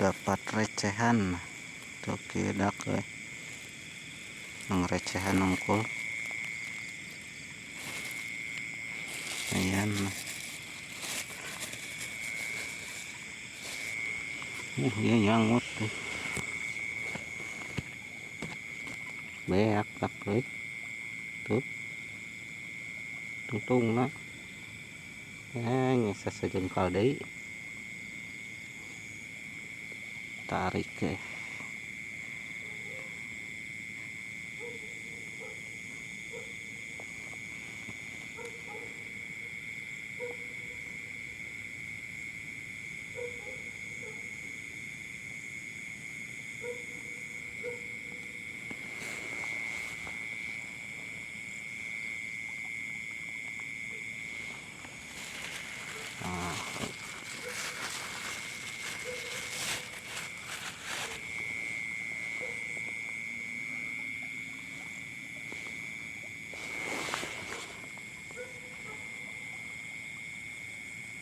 Dapat recehan. Tuh kieu dak euy. Nang recehan nungkul. Ayan. Ieu nyangut euy. Beak dak euy. Tuh. Tungtungna. Nyesa sajengkal deui. Tarik euy.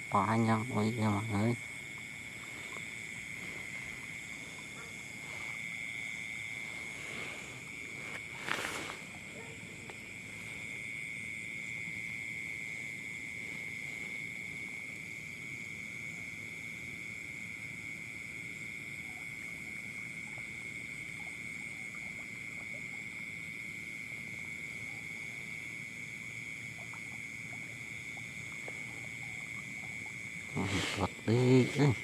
Panjang euy ieu mah euy. Nyedot deui euy.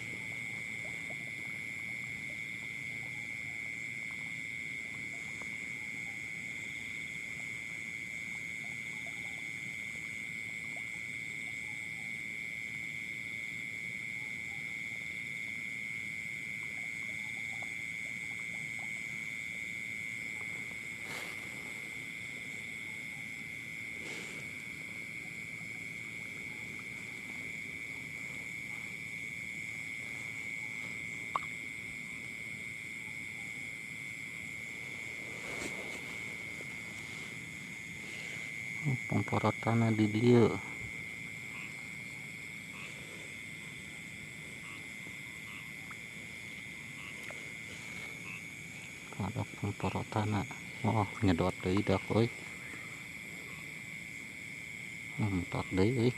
Pemporotanna di dieu. Ada pemporotanna. Oh, nyedot deui dak euy. Nyedot deui euy.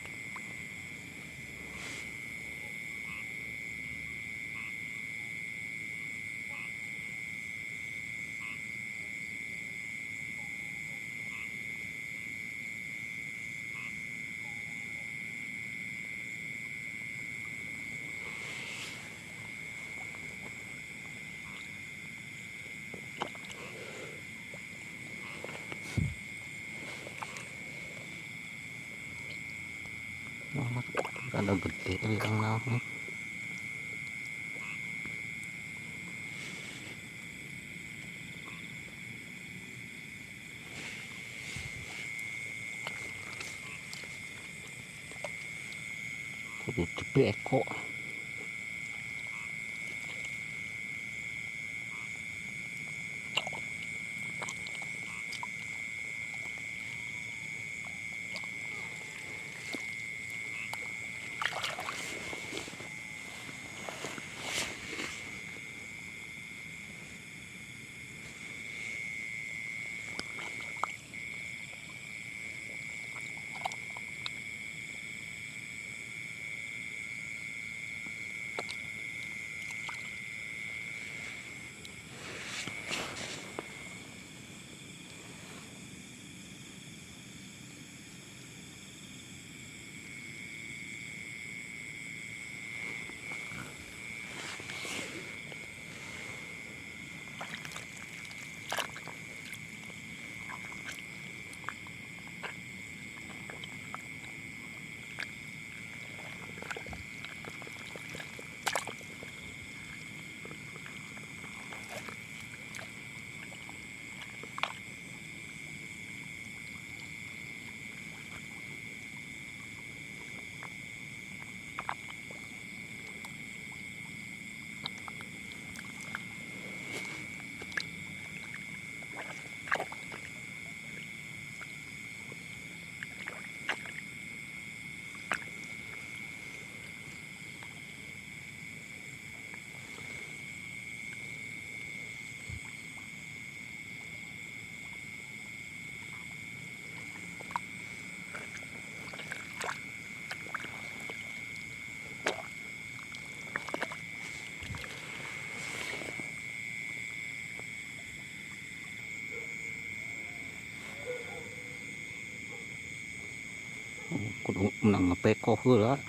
Rada gede euy yang naon. Kudu dibeko. Menang ngepeko heula.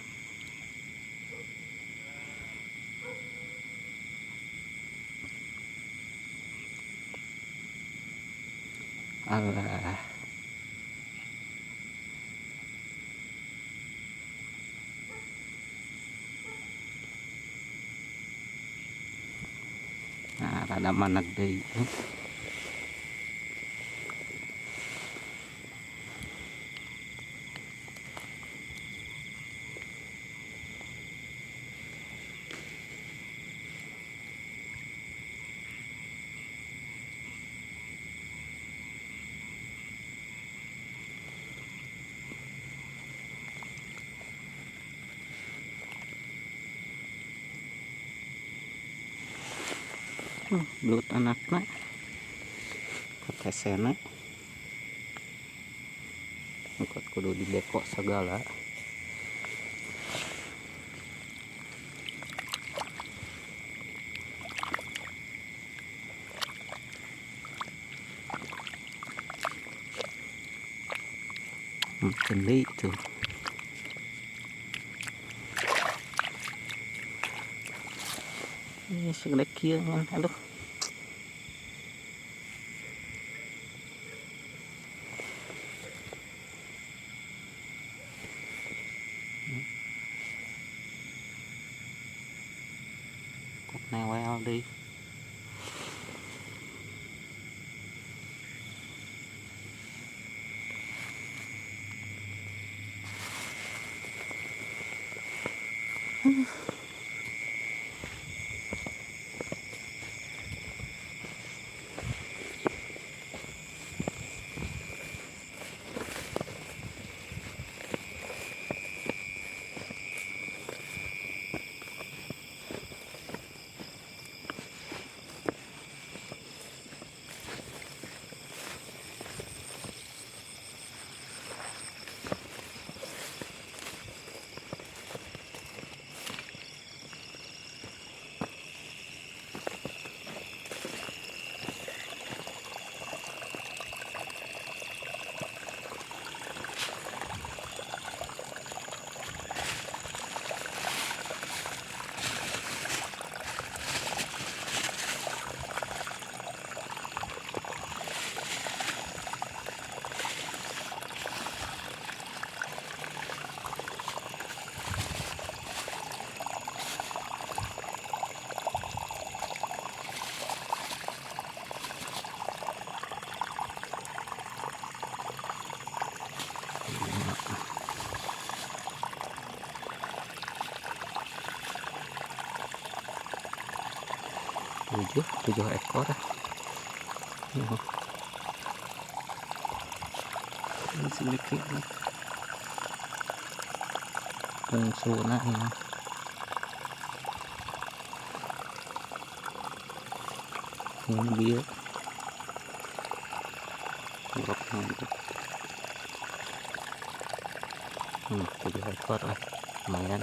Alah. Nah, rada maneg deui. Belut anakna katesena angkot kudu dibekok segala. Deui tuh. Ini segede kieu ngan aduh. Kok newel deui. Tujuh ekor. Ini sedikit nih. Bungsuna ya. Ini bieu. Buruknya itu. 7 ekor lah, lumayan.